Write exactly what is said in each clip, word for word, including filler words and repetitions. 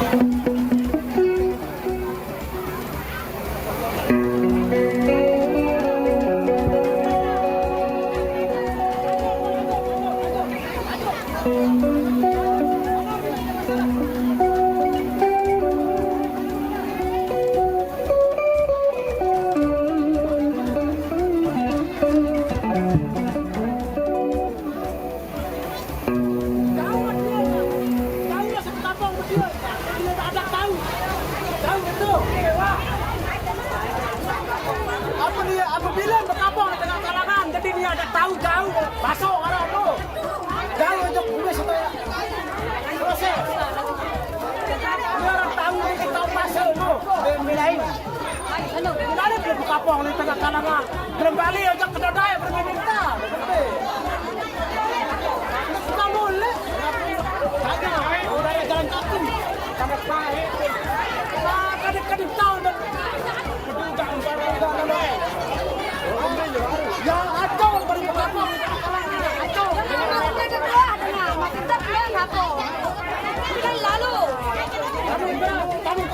Jauh lah satu kampung sama dia. Dia tak ada tahu. Tahu betul. Apa dia, apa bilang berkampung di tengah kalangan, jadi dia ada tahu jauh. Masuk orang tu. Jauh untuk tulis apa ya? Proses. Dia orang tahu ni kita masuk tu. Dia bilang. Kenapa dia berkampung di tengah kalangan? Kembali aja ke dodai berminta. Kamu lek. Kagak, udah ya jalan kaki. Kagak baik. Ah, kadang-kadang tahu dan ya, acau beri apa? Acau. Jangan, aku udah dua, ada nggak? Masih tetap dia nggak kok. Kan lalu. Kamu, kamu, kamu.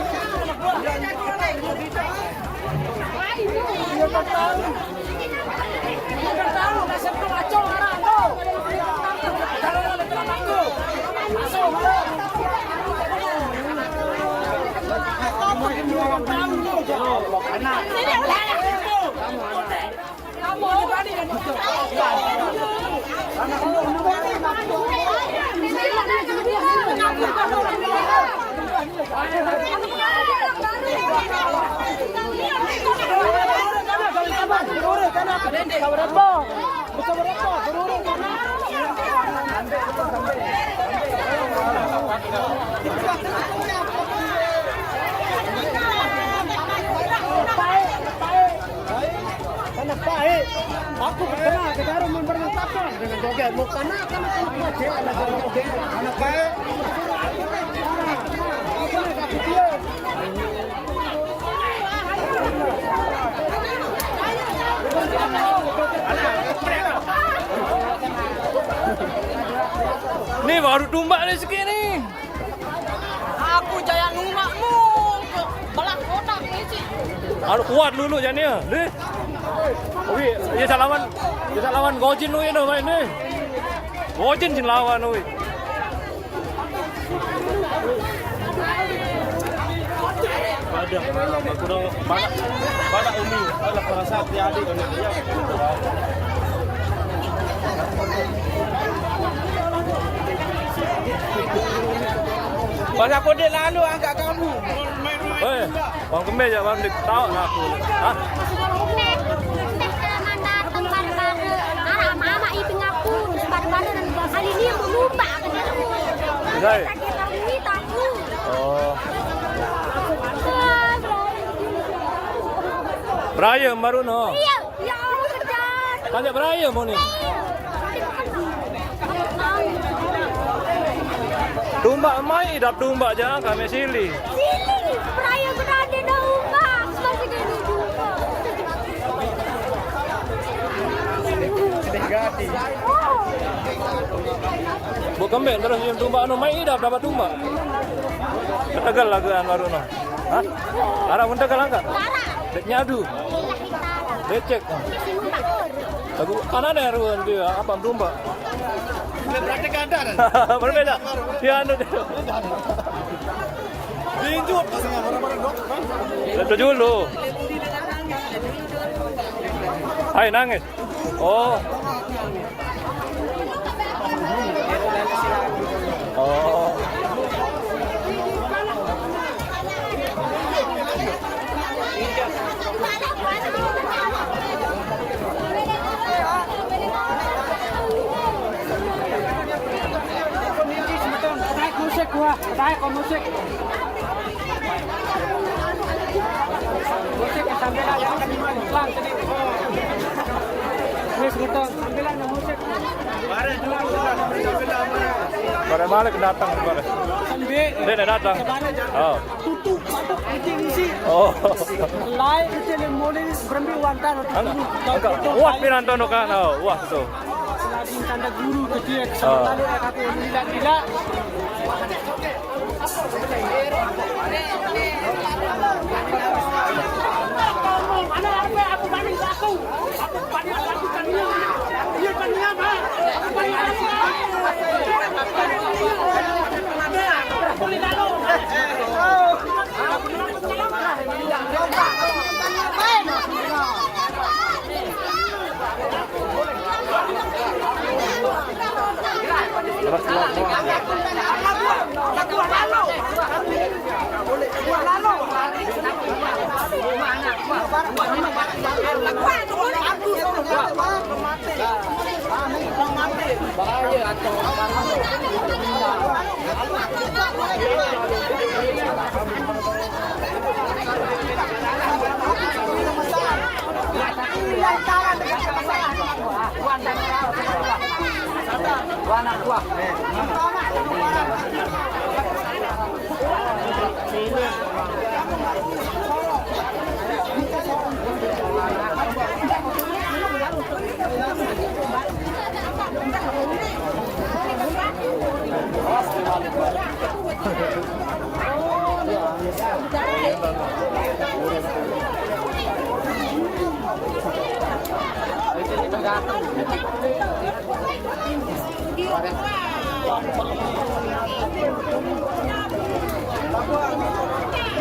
Karena baik, aku pernah ke Daro mempermatakan dengan joget. Mau karena kan aku anak joget, anak joget. Anak baik. Ni baru tumbak ni sikit ni. Aku jaya numbak mu. Belah kotak ni cik. Aduh, kuat dulu jani ya. Ni. Ui, ya salawan. Ya salawan Gojin ui no main ni. Gojin jin lawan ui. Pada, pada, pada umi, ada perasaan dia adik anak dia. Pas aku dia lalu angkat kamu. Hei, bang kembe ya bang dik tahu aku. Hah? Nek, nek ke mana tempat baru? Anak mama itu ngaku, baru-baru dan kali ini aku lupa ke dia. Hei. Oh. Beraya baru no. Iya, ya Allah, kejar. Tanya beraya mau ni. Iya. Tumbak mai idap tumbak jangan kami sili. Sili, beraya berada dah umbak. Masih kena jumpa. Sedih hati. Oh. Bukan ben terus nyium tumbak no mai idap dapat tumbak. Ketegal lah ke anu baru no. Hah? Arah pun tegal angkat. Dek nyadu. Lecek. Lagu anak ada ruan dia apa berumba. Berbeda. Dia anu dia. Tinjut. Itu dulu. Hai nangis. Oh. Oh. Musik gua, musik. Musik sambil aja, pelan sedikit. Ini sebentar, sambil aja musik. Bare malik datang bare. Sambil. Dia dah datang. Oh. Tutup, tutup, itu isi. Oh. Lai itu yang mulai berembi wantan. Angkat. Wah, pirantono kan. Oh, wah tu. Selagi tanda guru kecil, sementara kata yang tidak-tidak.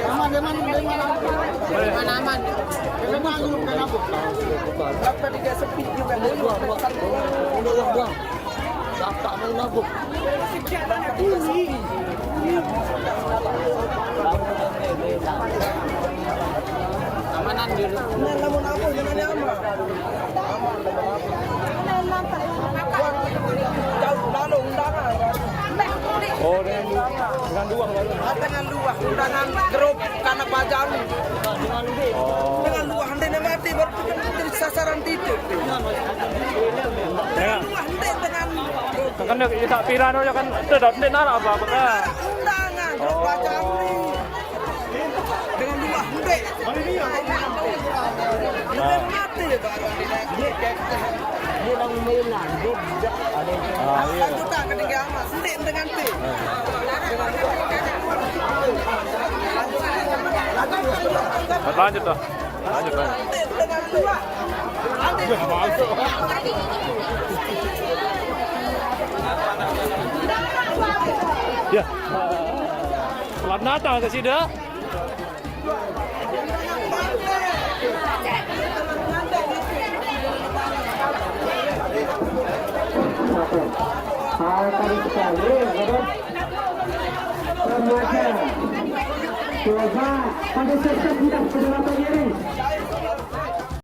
Aman, aman, aman. Aman, aman. Aman, aman. Kenapa dia sepi juga? Buang, buang. Udah, buang, buang. Dapat main mabuk. Amanan dulu. Nah, namun apa, jangan aman. Aman, aman. Jauh, lalu undangan. Oh, dengan, dengan dua baru. Ah, dengan dua, undangan grup Kanak Bajang. Oh. Dengan dua, andai dia mati, baru kita jadi sasaran titik. Ya. Dua, andai dengan Kan dia tak pira no, kan dia dah dia nak apa, apa kan? Undangan, grup Bajang ni. Dengan dua, andai. Andai mati, baru dia nak. Dia orang mainan, dia tak ada. Ah, iya. Satu tak ketinggalan, andai dengan tu. Lanjut dah. Lanjut, lanjut. Ya. Selamat datang ke sini. Hai, tadi sekali, ya, kan? Remaja. Coba, pada siap-siap sudah, sudah dapat diri.